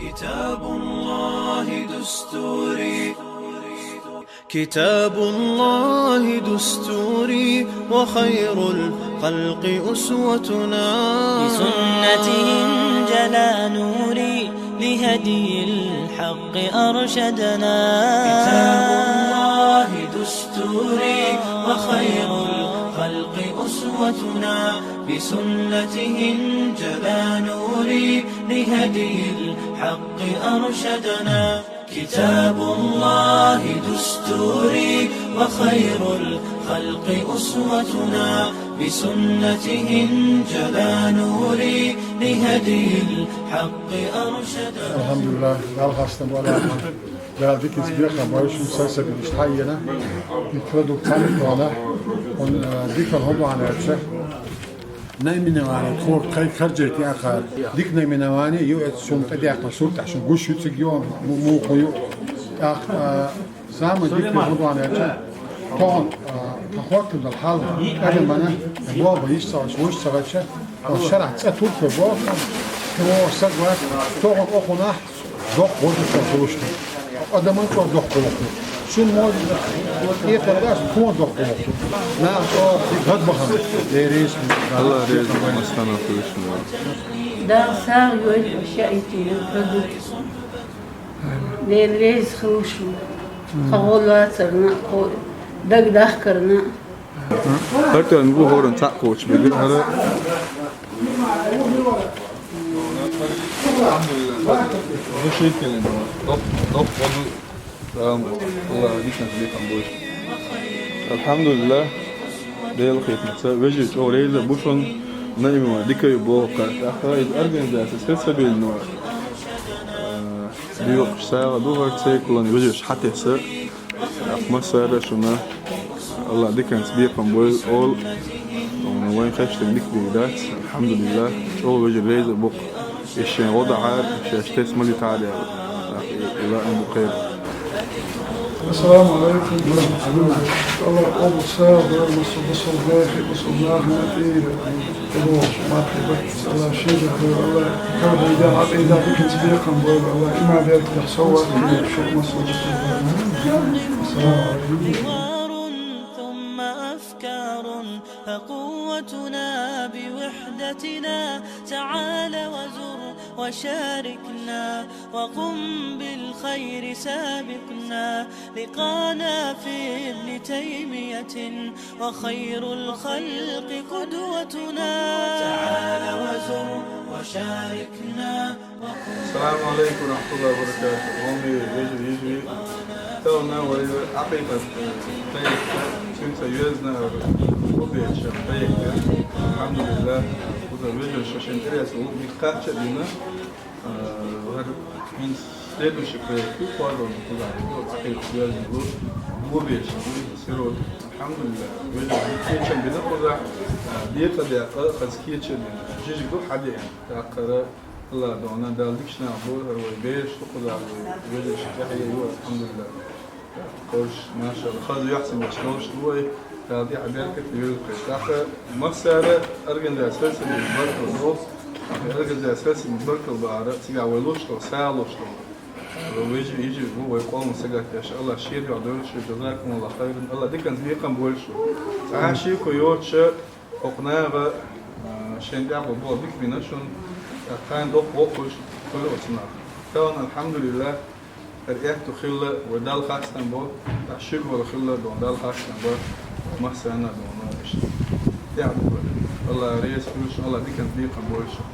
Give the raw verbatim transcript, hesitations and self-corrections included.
كتاب الله دستوري، كتاب الله دستوري، وخير الخلق أسوتنا. بسنته انجلى نوري، لهدي الحق أرشدنا. كتاب الله دستوري، وخير الخلق أسوتنا. بسنته انجلى نوري، لهدي الحق أرشدنا. كتاب الله دستوري، وخير الخلق أسوتنا. بسنته انجلى نوري، لهدي الحق أرشدنا. الحمد لله، Дала хастам вала. Дала диканца бекхам бойла шун, сарсабилаш хьайна. И продукт цхьана тоана, он, э, дикан хӀама аьлча. Наименование тхога тхай каржайта яхар. Дика наименование ю эцу шун тӀадехна сурт, шун гуш ю цига ю, му-, муха ю. ТӀаккха, а, самый дика хӀама аьлча, тхона, а, тха хоттам дала хьал, адамана, боба йиш ца гӀаш, вуш ца гӀача, он шарахь цӀа туртар боба, тхо саг вац, тхона охунахь, Доккха воккха хулаш ду. Адаман чӀор доккха воккха. Шун мо тӀехьа дац, тхона доккха воккха. Нах чӀор гӀад бахана. Деррис. Аллах реза, массанахьа хуьлуш ду. Дала сагӀа йойла шаитина продукт. Дела реза хуьлуш ду. Хьо гӀо лацарна, хьо дагадахкарна. ХӀара тӀехьа гу хӀоран цхьаъ кхочуш берг хӀара. Души килин. Дох, дох, боду. Салам. Аллах диканца бекхам бойла. Алхьамдулиллах. Дела хетамца. Вежарий чӀогӀа реза бу шун, наименование дика ю боху кхаъ. ТӀаккха иза организация сацабелла. Э, бийоккхуш сагӀа ду хӀара церкван вежарий хьатесса. Ахь массара шуна Аллах диканца бекхам бойла олу, вайн хестам дика дийр дац, алхьамдулиллах, чӀогӀа вежарий реза бу-кх. Иза шайн гӀо дахьара, шаьш тесна ма литахьара аьлла. Ахь и, и лаам бу кхера. السلام عليكم ورحمة الله. Аллах къобал сагӀа дойла, масал бусалба нахе, бусалба нахана тӀера. Аллах шун махкахь баккхийца, Аллах шен жахар, Аллах кавхьийда, Ӏакъида диканца бекхам бойла, Аллах иман беркатехь совгӀат хилийта шух массо а. Ассаламу алейкум. حوار ثم أفكار، فقوتنا بوحدتنا. تعال وزر وشاركنا، وقم بالخير سابقنا. لقانا في ابن تيمية وخير الخلق قدوتنا. تعال وزر وشاركنا. السلام عليكم ورحمة الله وبركاته. Хьоме вежарий, йижарий. Тахана вай Ӏакъикъат проект, цуьнца йоьзна ара, бу беча проект. Алхьамдулиллах. Кхуза вежарий шайн тӀерецна луъ дика кхача а дина. Э, вар хӀинца следующий проект ю, кхоалгӀа кхузахь ю, Ӏакъикъат доьзна лу, бу беча, сирота. Алхьамдулиллах, вежарий кечам бина кхузахь, э, декъа декъа, хаза кечам бина. Жижиг ду хьадеана. ТӀаккхара Аллах дона, Дала дикачу нах бу, хӀара вай бераш ду кхузахь, вай вежарий тӀаьхье ю, алхьамдулиллах. Кхузахь, машалла, хаза юьхьсанаш долуш ду вай, Дала тӀехь беркат лойла кхузахь. ТӀаккха массара организаци сацийна баркалла боху, тӀаккха организаци сацийна баркалла бахьара, цигахь вай луш долу, сагӀа луш долу. Вай вежарий, йижарий бу, вай къоман сагатдеш, Аллах шен дуьхьа дойла шуьга, жазакумуллаху хайран, Аллах диканца бекхам бойла шуна. Цхьа а шеко йоцуша, хӀокху наха, а, шен тӀехь бу боху дика бина шуна, тӀаккха кхана доккха воккхуш хуьлу оцу наха. Тахана, алхьамдулиллах, хӀара аьтту хилла, вай Далла хастам бо, тӀаккха шуьга вала хилла, дона Далла хастам бо, массарна а дона иштта. ТӀехь ду вай. Аллах реза хуьлуш, Аллах диканца бекхам бойла шуна.